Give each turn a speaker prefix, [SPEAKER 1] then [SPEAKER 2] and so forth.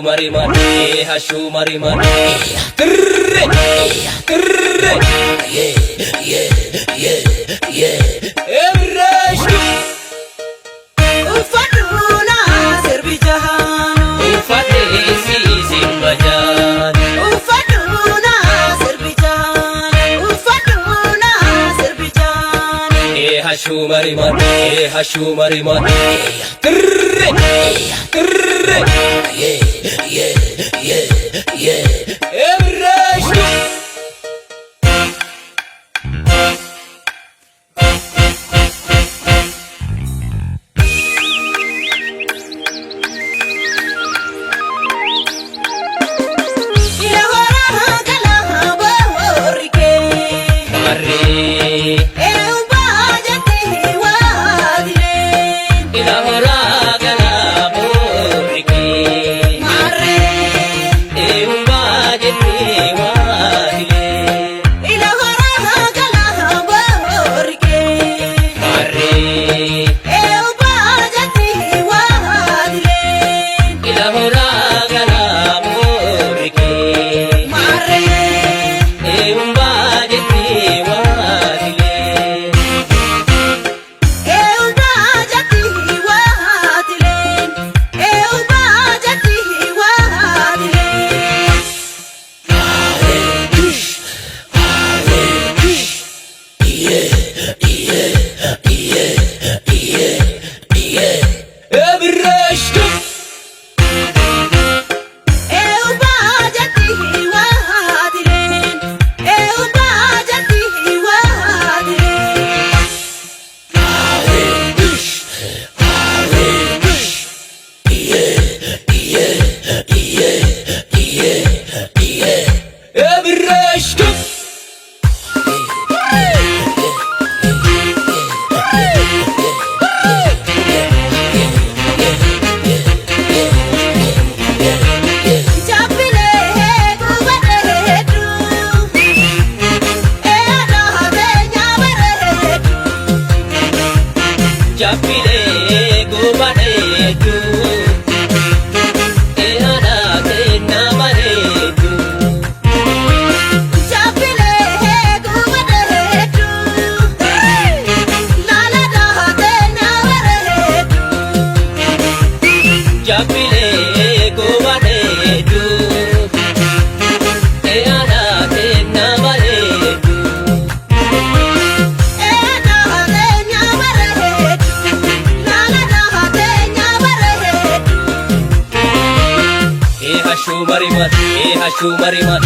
[SPEAKER 1] marima, eh hashu marima, tirre, tirre, yeah, yeah, yeah, yeah, Everest.
[SPEAKER 2] Uffadhuuna sirbi jahaanu.
[SPEAKER 1] Uffadhee si bajaan.
[SPEAKER 2] Uffadhuuna sirbi jahaanu. Uffadhuuna sirbi jahaanu.
[SPEAKER 1] Eh hashu marima, eh hashu marima, tirre, tirre, yeah, yeah, yeah, yeah, Everest.
[SPEAKER 2] Ila horaa galaa boorri kee.
[SPEAKER 1] Marree.
[SPEAKER 2] Eeyyumbaa jettee waadileen.
[SPEAKER 1] Ila horaa galaa boorikee.
[SPEAKER 2] Maarree.
[SPEAKER 1] Eeyyumbaa jettee waadilee.
[SPEAKER 2] Ila horaa galaa boorri kee.
[SPEAKER 1] Marree.
[SPEAKER 2] Eeyyumbaa jettee waadileen.
[SPEAKER 1] Ila horaa galaa boorikee.
[SPEAKER 2] Maarree.
[SPEAKER 1] Eeyyumbaa jettee waadilee.
[SPEAKER 2] Eeyyumbaa jettee waadileen. Eeyyumbaa jettee waadileen.
[SPEAKER 1] Ebreeshtu.
[SPEAKER 2] Eeyyumbaa jettee waadileen. Eeyyumbaa jettee waadileen.
[SPEAKER 1] Ebreeshtu.
[SPEAKER 2] Jaabilee gubadhee hedduu. Eeyyadhaa beenyaa bareedu.
[SPEAKER 1] Jabbilee gubadheetu. Eeyaadhaa kennaa bareedu.
[SPEAKER 2] Jaabilee gubadhee hedduu. Laaladhaa beenyaa bareedu.
[SPEAKER 1] Jabbilee gubadheetu. Eeyaadhaa kennaa bareedu.
[SPEAKER 2] Eeyyadhaa beenyaa bareedu. Laaladhaa beenyaa bareedu.
[SPEAKER 1] Ee hashuu marima, ee hashuu marima,